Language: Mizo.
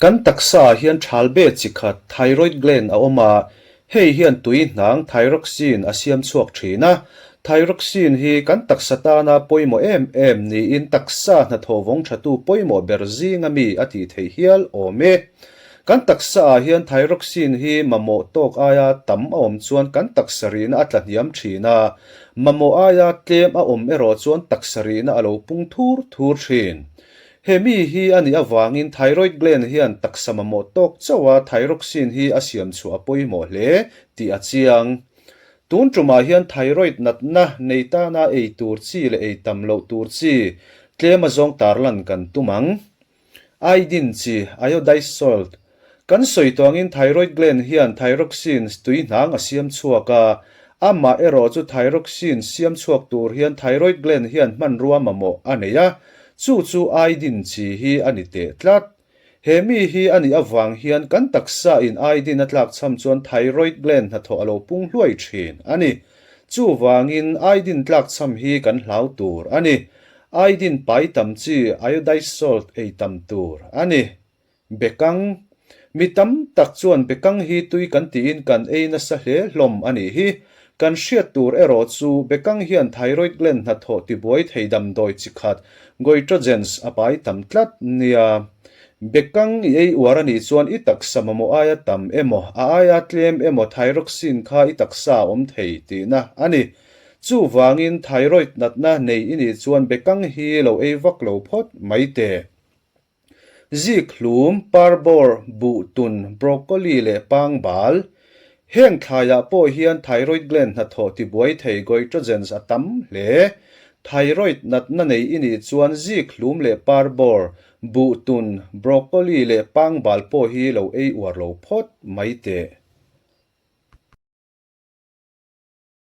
Kan taksa ah hian thalbe chi khat thyroid gland a awm a, hei hian tui hnang thyroxine a siam chhuak thin a. Thyroxine hi kan taksa tana pawimawh em em niin taksa hnathawh vawng thatu pawimawh ber zinga mi a tih theih hial awm e. Kan taksa ah hian thyroxine hi mamawh tawk aia tam a awm chuan kan taksa rihna a tla hniam thin a, mamawh aia tlem a awm erawh chuan taksa rihna a lo pung thur thur thin. He mi hi a nih avangin thyroid gland hian taksa mamawh tawk chauh a thyroxine hi a siam chhuah a pawimawh hle tih a chiang. Tun tumah hian thyroid natna nei tana ei tur chi leh ei tam loh tur chi tlem a zawng tarlan kan tum ang. Iodine chi, iodized salt, Kan sawi tawh angin thyroid gland hian thyroxine tui hnang a siam chhuak a, amah erawh chu thyroxine siam chhuak tur hian thyroid gland hian hmanrua mamawh a nei a, chu chu iodine chi hi a ni teh tlat. He mi hi a nih avang hian kan taksa in iodine a tlakchham chuan thyroid gland hnathawh a lo pung hluai thin a ni. Chuvangin iodine tlakchham hi kan hlau tur a ni. Iodine pai tam chi iodized salt ei tam tur a ni. Bekang, Mi tam tak chuan bekang hi tui kan tiin kan ei nasa hle hlawm a nih hi. Kan hriat tur erawh chu bekang hian thyroid gland hnathawh tibuai thei damdawi chi khat, goitrogens, a pai tam tlat nia. Bekang i ei uar a nih chuan i taksa mamawh aia tam emaw, a aia tlem emaw thyroxine kha i taksa a awm thei tihna a ni. Chuvangin thyroid natna nei i nih chuan bekang hi lo ei vak lo phawt mai teh. Zikhlum, parbawr, buhtun, broccoli leh pangbal. Heng thlaiah pawh hian thyroid gland hnathawh tibuai thei goitrogens a tam hle. Thyroid natna nei i nih chuan zikhlum leh parbawr, buhtun, broccoli leh pangbal pawh hi lo ei uar lo phawt mai teh.